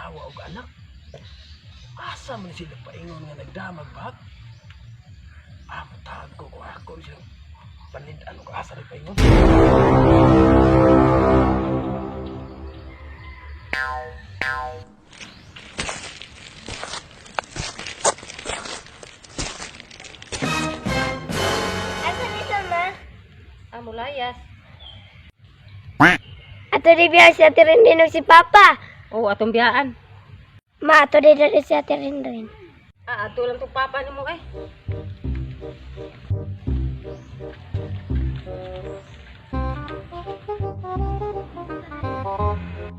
Asawa og anak. Asa man sila paingon nga nagdamag ba? Ah, mutag ko kung ako siya. Panindan og asa rin paingon. Asa ni sama? Ah, mulayas. Ato di biya si Ate Rinrin ug si Papa. Oo, atong biyaan. Ma, ato di dali si Ate Rinrin. Ah, ato lang tong papa nimo eh.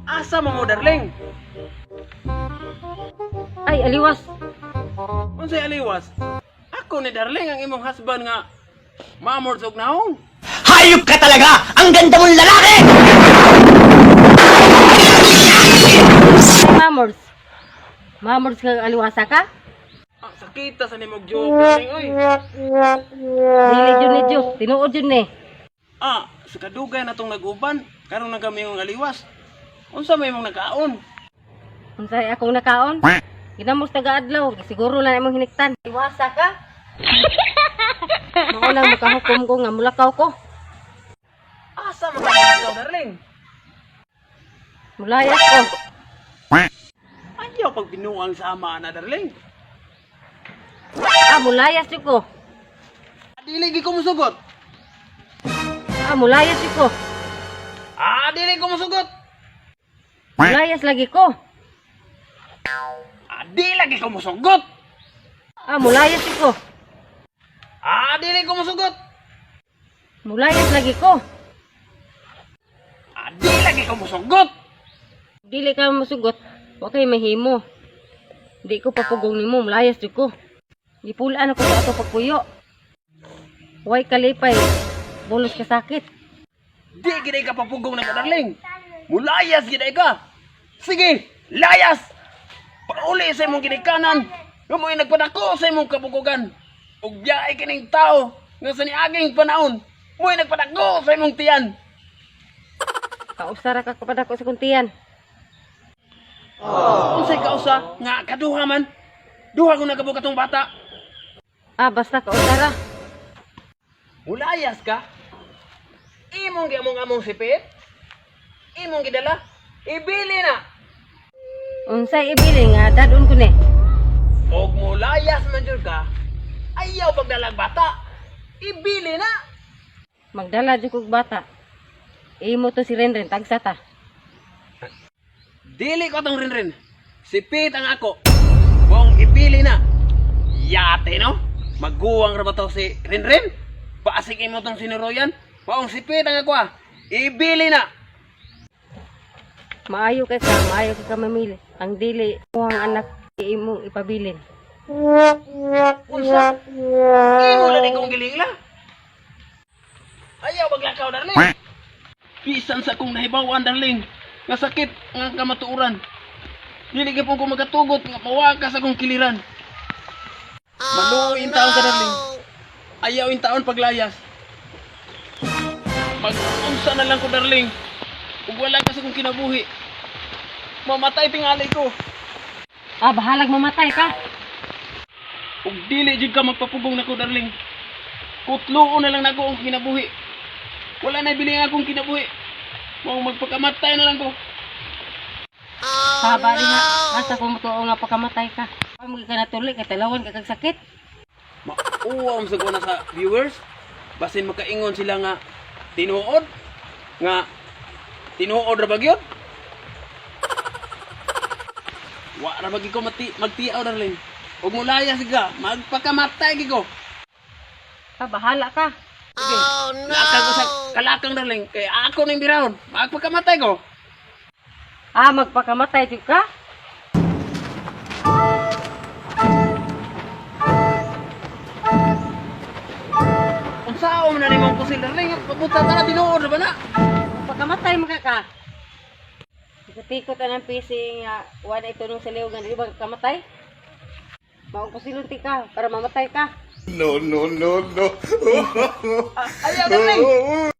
Asa mo mo, darling? Ay, aliwas. Unsay aliwas? Ako ni darling ang imong husband nga mamor og naong. Hayop ka talaga! Ang ganda mong lalaki! Mamors. Mamors ka aliwasa ka? Ah, sakita sa nimog joke, darling oy. Dili jud ni joke, tinuod jud ni. Ah, sa kadugay na tong nag-uban, karon na kami yung aliwas. Unsa may imong nakaon? Unsay akong nakaon? Ginamos taga adlaw, siguro lang imong hiniktan. Aliwasa ka? Mao lang makahukom ko nga mulakaw ko. Asa man ka nakaw, darling? Mulayas ko. Ayaw pag binuang sa ama na, darling. Ah, mulayas jud ko. Dili gi ko musugot. Ah, mulayas jud ko. Ah, dili ko musugot. Mulayas lagi ko. Ah, di lagi ko musugot. Ah, mulayas jud ko. Ah, dili ko musugot. Mulayas lagi ko. Ah, di lagi ko musugot. Dili ka musugot, wa kay mahimo. Di ko papugong nimo, mulayas jud ko. Gipulaan ako sa ato pagpuyo. Way kalipay, bulos ka sakit. Di gid ka papugong na ka, darling. Mulayas gid ka. Sige, layas. Pauli sa imong ginikanan. Nga mo'y nagpadako sa imong kabugugan. Ug yaay kining tao nga sa niaging panahon, mo'y nagpadako sa imong tiyan. Kausara ka kapadako sa kuntian. Unsay kausa nga kaduha man? Duha ko nagabok atong bata. Ah, basta kausara. Mulayas ka? Imong giamong-among sipit? Imong gidala? Ibili na! Unsay ibili nga dadon ko ni. Og mulayas man jud ka, ayaw pagdalag bata. Ibili na! Magdala jud kog bata. Imo to si Renren tagsa ta. Dili ko tong rinrin. Sipit ang ako. Bong ibili na. Yate no? Maguwang ra ba to si Rinrin? Paasig imo tong sinuruyan. Maong sipit ang ako ah. Ibili na. Maayo kay ka, maayo kay ka mamili. Ang dili mo ang anak imong ipabilin. Unsa? Imo lang kong gilingla. Ayaw maglakaw, darling. Bisan sa akong nahibawan, darling. Nga sakit nga kamatuoran. Dili gyud ko magatugot nga mawakas akong kiliran. Maluoy in taon ka, darling. Ayaw in taon paglayas. Mag-unsa na lang ko, darling. Ug wala ka sa akong kinabuhi. Mamatay tingali ko. Ah, bahalag mamatay ka. Ug dili jud ka magpapugong nako, darling. Kutluon na lang nako ang kinabuhi. Wala na biling akong kinabuhi. Mao magpakamatay na lang ko. Haba rin nga. Asa kung mutuo nga pakamatay ka. Pamagi ka natuli, kay talawan ka kag sakit. Mauwaw sa na sa viewers. Basin makaingon sila nga tinuod nga tinuod ra ba gyud? Wa ra ba gyud ko mati magtiaw, darling. Ug mulayas ka, magpakamatay gyud ko. Ah, bahala ka. Sige, lakang ko sa kalakang, darling, kay ako ning birahon. Magpakamatay ko. Ah, magpakamatay jud ka? Unsaon man na nimong pusil, darling? Papunta ta na, tinuod ra ba na? Pagkamatay mo ka ka. Tikot ang PC nga wala ito nung sa liw nga di ba kamatay? Maong kusilunti ka para mamatay ka. No, no, no, no. Ayaw, darling.